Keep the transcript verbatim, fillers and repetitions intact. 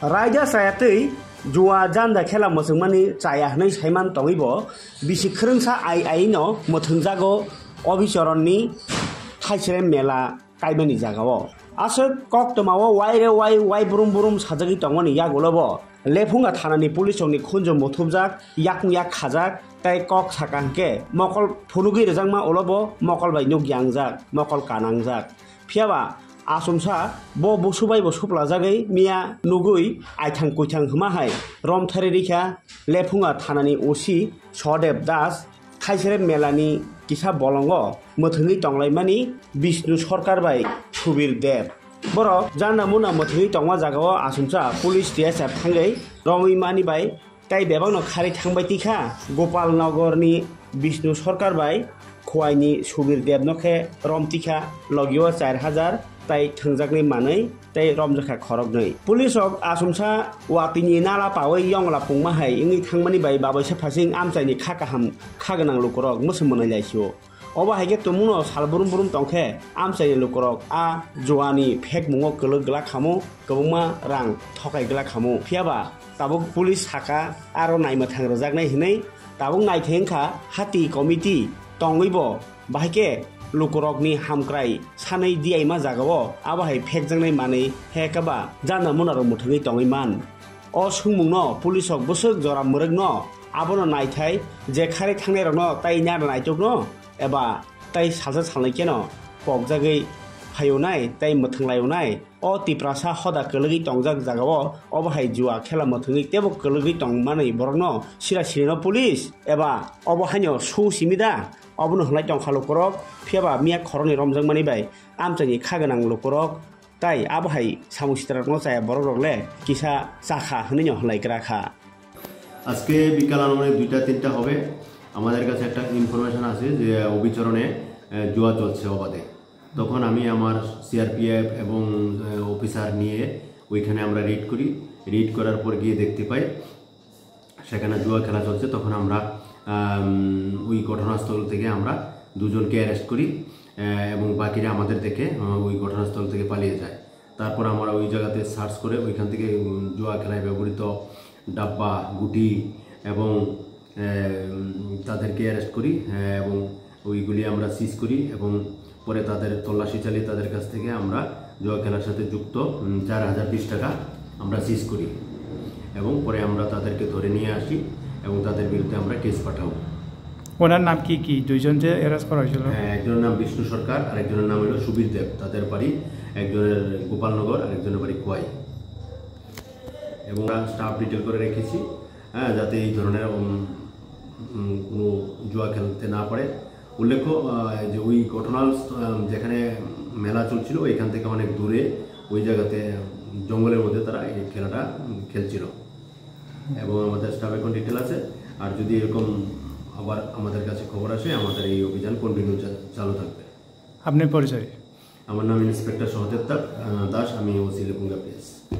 Raida chaya twi jua janda khela mwchwngmani chaya hwnwi saiman tongwi bo bisi khwrwngsa ai aino mwthwngjago Obichoronni Thaisere mela kaimani jagao. Aswk koktwmao waire wai wai brum brum sajagwi tongmani yagulo bo Lephunga thanani police rokni khunju muthubjak, yakung yak khajak, tei kok saka hwnkhe mokol phunugwi rwjakma ulo bo mokol bai nuk yangjak, mokol kanangjak. Phiyaba achomsa bo busu bai bo suplajagwi miya nugwi aithang kuithang hwma hai romthari rikha Lephunga thanani O C Sodev Das, Thaisere melani kisa bolongo mwthwngwi tonglaimani Bishnu Sarkar bai Subir Deb. Borok janda muna mwthwngwi tongma jagao achomsa police T S F thangwi romwi mani bai tei bebakno kharwi thangbai tikha. Gopal Nogorni Bishnu Sarkar bai Khwaini Subir Debno khe rom tikha logio char hajar tei thwngjaknai manwi tei romjakha khoroknwi. Police rok achomsa watini nala pawi yongla pungma hai wngwi thangmani bai babaisa phasing amchaini kha kaham kha gwnang lukurok mwswk mwnwi laisio. Obo hai khe tumungno sal brum brum tong khe amchaini lukurok a juani phekmungo kwlwk glak khamu, kwbangma rang thokai glak khamu. Phiyaba tabuk police saka aro naimwthang rwjaknai hwnwi tabuk naithai wngkha hati committee tongwi bo bahai khe lukurokni hamkrai sanwi diyaima jagao abo hai phekjaknai manwi hekaba janda munarok mwthangwi tongwi man. O swngmungno police rok bwswk jora mwrwkno abono naithai je kharwi thangnairokno tei nana naitukno eba tei salsa salnwi kheno pokjagwi phaiyunai tei mwthwnglaiyunai. O Tiprasa hoda kwlwgwi tongjak jagao obo hai jua khela mwthwngwi teibo kwlwgwi tongmani borokno sira sirino police eba obo haino su simi da? Obono hwnlai tongkha lukurok, phiyaba miya khoroknwi romjakmani bai amchaini kha gwnang lukurok. Tai abo hai samung sitarokno chaya borokrok le kisa chakha hwnwi no hwnlai gra kha. আজকে বিকাল আনুমানিক দুইটা তিনটা হবে। আমাদের কাছে একটা ইনফরমেশন আছে যে অবিচরণে, আহ, জুয়া চলছে অবাধে। তখন আমি আমার সিআরপিএফ এবং, আহ, অফিসার নিয়ে ওইখানে আমরা রেড করি। রেড করার পর গিয়ে দেখতে পাই সেখানে জুয়া খেলা চলছে। তখন আমরা, আম, ওই ঘটনাস্থল থেকে আমরা দুজনকে অ্যারেস্ট করি, আহ, এবং বাকিরা আমাদের দেখে, আহ, ওই ঘটনাস্থল থেকে পালিয়ে যায়। তারপর আমরা ওই জায়গাতে সার্চ করে ওইখান থেকে, উম, জুয়া খেলায় ব্যবহৃত ডাব্বা, গুটি এবং, আহ, উম, তাদেরকে অ্যারেস্ট করি, আহ, এবং ওইগুলি আমরা সিজ করি এবং পরে তাদের তল্লাশি চালিয়ে তাদের কাছ থেকে আমরা জুয়া খেলার সাথে যুক্ত, উম, চার হাজার বিশ টাকা আমরা সিজ করি এবং পরে আমরা তাদেরকে ধরে নিয়ে আসি এবং তাদের বিরুদ্ধে আমরা কেস পাঠাও। ওনার নাম কি কি? দুইজন যে অ্যারেস্ট করা হয়েছিল? হ্যাঁ, একজনের নাম বিষ্ণু সরকার আর একজনের নাম হলো সুবীর দেব। তাদের বাড়ি একজনের গোপালনগর আর একজনের বাড়ি খোয়াই। এবং আমরা স্টাফ ডিটেল করে রেখেছি, হ্যাঁ, যাতে এই ধরনের, উম, উম, কোনো জুয়া খেলতে না পারে। উল্লেখ্য, আহ, যে ওই ঘটনাস্থ-, আহ, যেখানে মেলা চলছিল, ওইখান থেকে অনেক দূরে, ওই জায়গাতে, উম, জঙ্গলের মধ্যে তারা এই খেলাটা, উম, খেলছিল। এবং আমাদের স্টাফ এখন ডিটেল আছে। আর যদি এরকম আবার আমাদের কাছে খবর আসে, আমাদের এই অভিযান কন্টিনিউ চা-, চালু থাকবে। আপনার পরিচয়? আমার নাম ইন্সপেক্টর সহদেব দাস, আহ, দাস, আমি ওসি লেপুঙ্গা পিএস।